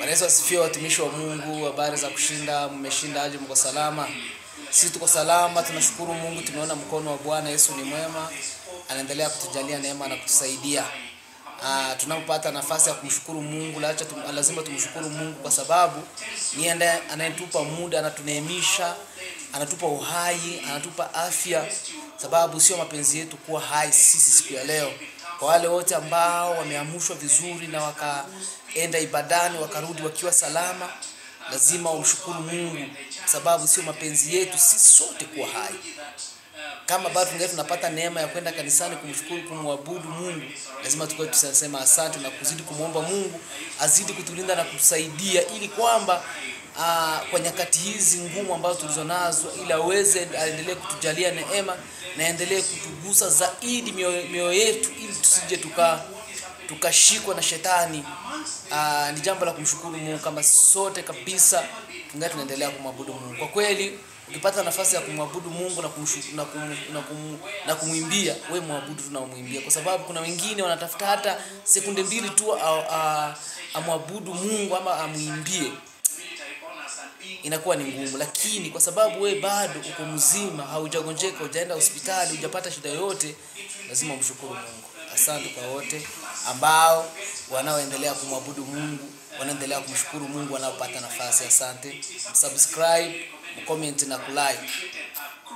Bwana Yesu asifiwe, watumishi wa Mungu. Habari za kushinda, mmeshinda aje? Mko salama? Sisi tuko salama, tunashukuru Mungu, tumeona mkono wa Bwana. Yesu ni mwema, anaendelea kutujalia neema na kutusaidia. Tunapopata nafasi ya kumshukuru Mungu, lazima tumshukuru Mungu kwa sababu ni ndiye anayetupa muda, anatuneemisha, anatupa uhai, anatupa afya, sababu sio mapenzi yetu kuwa hai sisi siku ya leo. Kwa wale wote ambao wameamshwa vizuri na wakaenda ibadani wakarudi wakiwa salama, lazima umshukuru Mungu sababu sio mapenzi yetu sisi sote kuwa hai. Kama bado tungali tunapata neema ya kwenda kanisani kumshukuru, kumwabudu Mungu, lazima tukae tuseme asante na kuzidi kumwomba Mungu azidi kutulinda na kutusaidia, ili kwamba kwa nyakati hizi ngumu ambazo tulizonazo, ili aweze aendelee kutujalia neema na aendelee kutugusa zaidi mioyo yetu, ili tusije tukashikwa na shetani. Ni jambo la kumshukuru Mungu kama sote kabisa tungali tunaendelea kumwabudu Mungu. Kwa kweli ukipata nafasi ya kumwabudu Mungu na kumwimbia, we muabudu tu na umwimbie, kwa sababu kuna wengine wanatafuta hata sekunde mbili tu amwabudu Mungu ama amwimbie, inakuwa ni ngumu. Lakini kwa sababu we bado uko mzima, haujagonjeka, hujaenda hospitali, hujapata shida yoyote, lazima umshukuru Mungu. Asante kwa wote ambao wanaoendelea kumwabudu Mungu, wanaendelea kumshukuru Mungu wanaopata nafasi. Asante. Subscribe, comment na kulike.